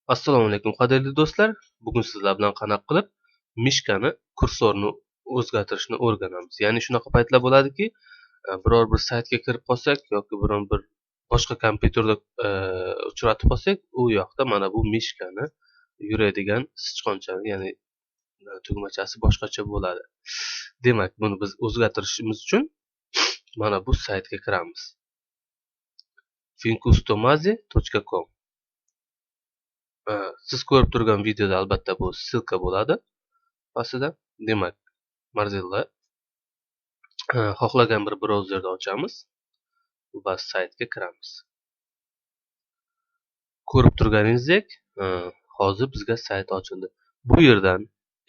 Assalomu alaykum qadrli do'stlar. Bugun sizlar bilan qanaqa qilib mishkani kursorni o'zgartirishni o'rganamiz. Ya'ni shunaqa paytlar bo'ladiki, biror bir saytga kirib qolsak yoki biror bir boshqa kompyuterda uchratib qolsak, u yoqda mana bu mishkani yuradigan sichqonchani, ya'ni tugmachasi boshqacha bo'ladi. Demak, buni biz o'zgartirishimiz uchun mana bu saytga kiramiz. fincustomazi.com. Siz ko'rib turgan videoda albatta bu ссылка bo'ladi pastida. Demak, Mozilla xohlagan bir brauzerda ochamiz va saytga kiramiz. Ko'rib turganingizdek, hozir bizga sayt ochildi. Bu yerdan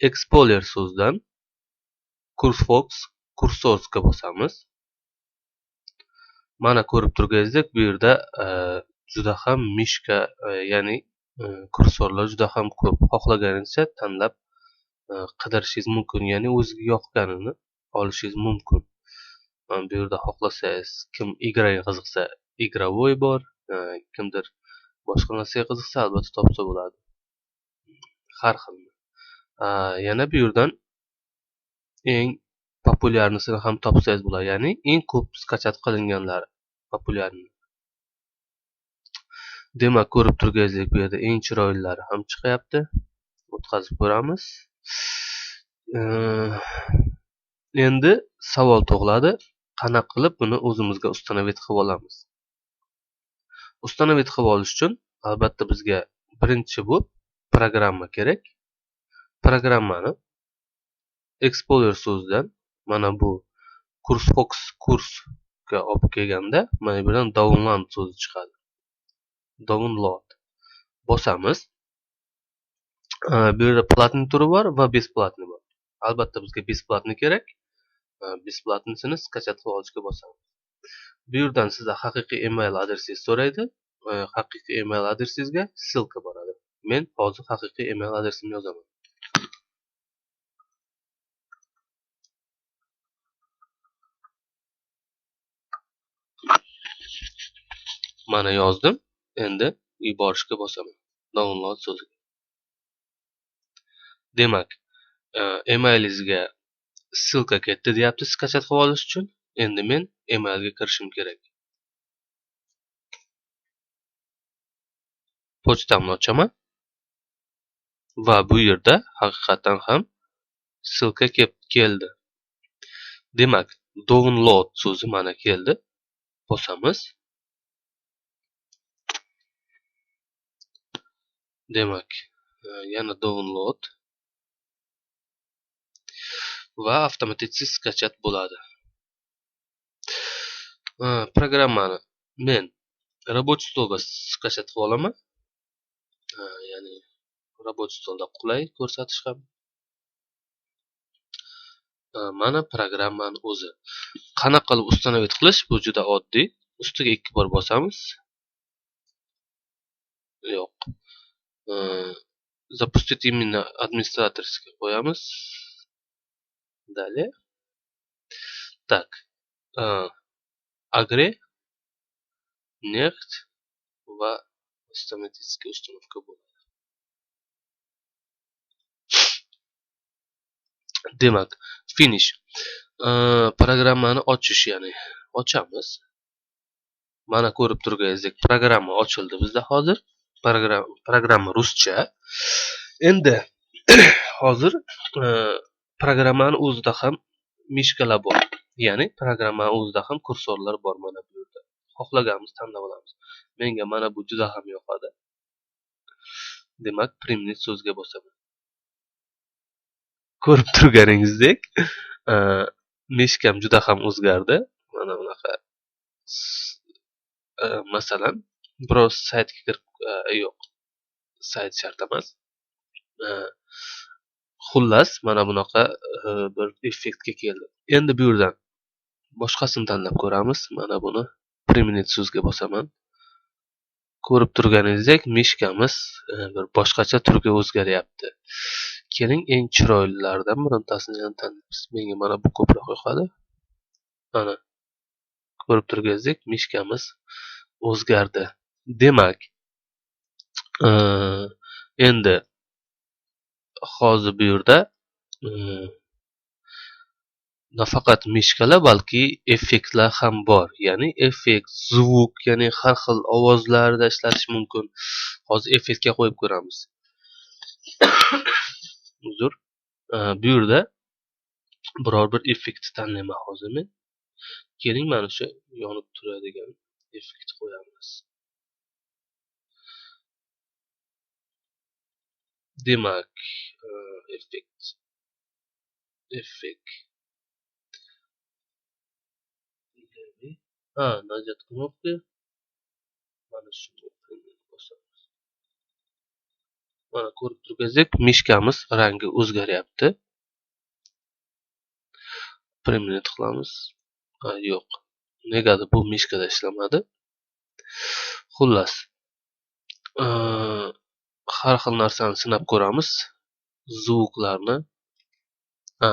Explorer so'zidan Cursefox Cursorsga bosamiz. Mana ko'rib turganingizdek, bu yerda juda ham mishka, ya'ni kursorlar juda ham ko'p. Xohlaganingizcha tanlab qidirishingiz mumkin, ya'ni o'ziga yoqqanini olishingiz mumkin. Mana bu yerda xohlasangiz, kim igraga qiziqsa, игровой bor, kimdir boshqa narsaga qiziqsa, albatta topsa bo'ladi. Har xil. Yana bu yerdan eng populyarnisini ham topsangiz bo'ladi, ya'ni eng ko'p skachat qilinganlari populyarni. Demak, ko'rib turganingizdek, bu yerda eng chiroylilari ham chiqyapti. O'tkazib ko'ramiz. Endi savol tug'iladi, qanaqa qilib buni o'zimizga установить qilib olamiz? Установить qilib olish uchun albatta bizga birinchi bu programma kerak. Programmani Explorer so'zidan mana bu Cursefox kursga olib kelganda mana bu yerdan download so'zi chiqadi. Download bosamiz. Bu yerda platniy turi bor va besplatniy bor. Albatta bizga besplatniy kerak. Besplatnisini skachat qilib olishga bosamiz. Bu yerdan sizda haqiqiy email adresingizni so'raydi. Haqiqiy email adresingizga ссылка boradi. Men hozir haqiqiy email adresimni yozaman. Mana yozdim. Endi yuborishga bosaman. Download so'ziga. Demak, emailingizga ссылка ketdi deyapti skachat qilib olish uchun. Endi men emailga kirishim kerak. Pochtamni ochaman va bu yerda haqiqatan ham ссылка keldi. Demak, download so'zi mana keldi. Bosamiz. Demak, yana download va avtomatik skachat bo'ladi. Programmani men рабочий stolga skachat qilib olaman. Ya'ni рабочий stolda qulay ko'rsatish ham. Mana programmani o'zi. Qanaqa qilib установить qilish bu juda oddiy. Ustiga 2 bor bosamiz. Yo'q. Запустить именно администраторский qo'yamiz. Далее. Так. Агре, нефть va avtomatik установка bo'ladi. Demak, finish. Programmani ochish, ya'ni ochamiz. Mana ko'rib turganingizdek, programma ochildi bizda hozir. Programma ruscha. Endi hozir programmani o'zida ham mishkalar bor. Ya'ni programmani o'zida ham kursorlar bor mana bu yerda. Xohlaganimiz tanlab olamiz. Menga mana bu juda ham yoqadi. Demak, применить so'ziga bosaman. Ko'rib turganingizdek, mishkam juda ham o'zgardi. Mana bunaqa masalan, biror saytga kirib, yo'q, sayt shart emas. Xullas, mana bunaqa bir effektga keldi. Endi bu yerdan boshqasini tanlab ko'ramiz. Mana buni применить so'ziga bosaman. Ko'rib turganingizdek, mishkamiz bir boshqacha turga o'zgaryapti. Keling, eng chiroylilaridan birontasini ham tanlaymiz. Menga mana bu ko'proq yoqadi. Mana ko'rib turganingizdek, mishkamiz o'zgardi. Demak, Endi hozir bu yerda nafaqat mishkalar, balki effektlar ham bor. Ya'ni effekt, zvuk, ya'ni har xil ovozlarda ishlatish mumkin. Hozir effektga qo'yib ko'ramiz. Uzr. Bu yerda biror bir effektni tanlayman hozir men. Keling, mana shu yonib turadigan effekt qo'yamiz. Demak, effekt. Ha, najot knopka. Mana shuni bosamiz. Mana ko'rib turganingizdek, mishkamiz rangi o'zgaryapti. Применить qilamiz. Ha, yo'q. Negadir bu mishkada ishlamadi. Xullas, har xil narsani sinab ko'ramiz. Zvuklarni. Ha,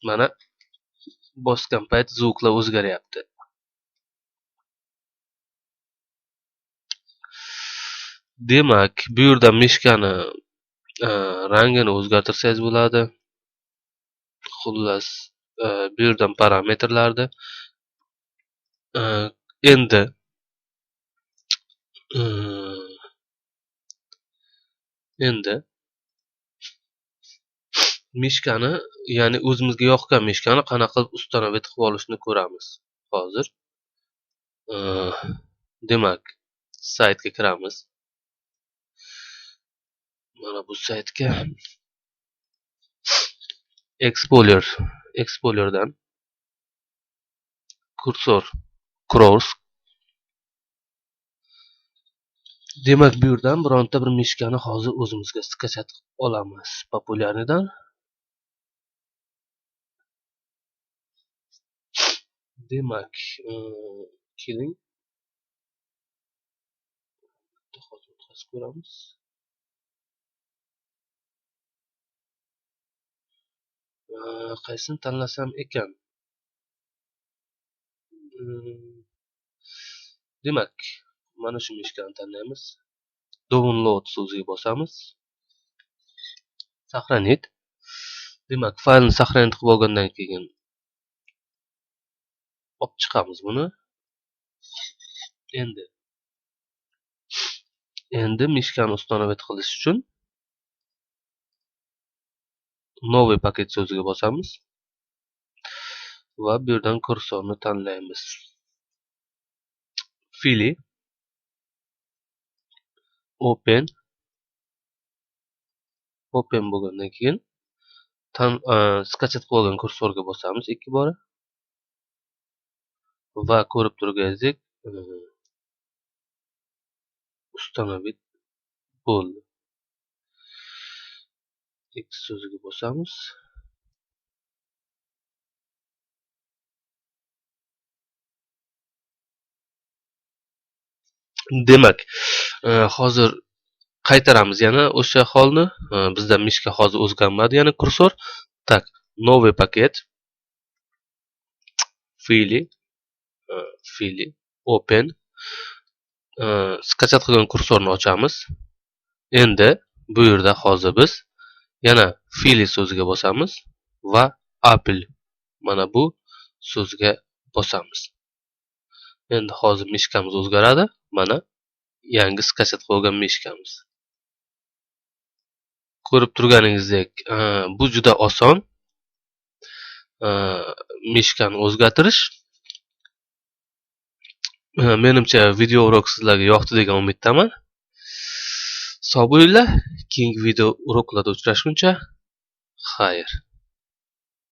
mana bosgan payt zvuklar o'zgaryapti. Demak, bu yerda mishkani rangini o'zgartirsangiz bo'ladi. Xullas, bu yerdan parametrlarni endi mishkani, ya'ni o'zimizga yoqqan mishkani qanaqa qilib установить qilib olishni ko'ramiz hozir. Demak, saytga kiramiz. Mana bu saytga Explorerdan kursor cross. Demak, bu yerdan bironta bir mishkani hozir o'zimizga skachat qilib olamiz. Populyarnidan. Demak, keling. Hozir o'tkazib ko'ramiz. Qaysini tanlasam ekan? Demak, mana shu mishkani tanlaymiz. Download so'ziga bosamiz. Saqlanit. Demak, faylni saqlanit qilib olgandan keyin olib chiqamiz buni. Endi mishkani установить qilish uchun новый paket so'ziga bosamiz va bu yerdan kursorni tanlaymiz. File, open, open bo'lgandan keyin skachat qilib olgan kursorga bosamiz ikki bora va ko'rib turganingizdek установить bo'ldi. X so'ziga bosamiz. Demak, hozir qaytaramiz yana o'sha holni. Bizda mishka hozir o'zgarmadi, ya'ni kursor. Tak, новый paket, file, file, open, skachat qilgan kursorni ochamiz. Endi bu yerda hozir biz yana file so'ziga bosamiz va Apple mana bu so'zga bosamiz. Endi hozir mishkamiz o'zgaradi. Mana yangi skachat qilgan mishkamiz. Ko'rib turganingizdek, bu juda oson mishkani o'zgartirish. Menimcha video urok sizlarga yoqdi degan umiddaman. Sog' bo'linglar. Keyingi video uroklarda uchrashguncha xayr.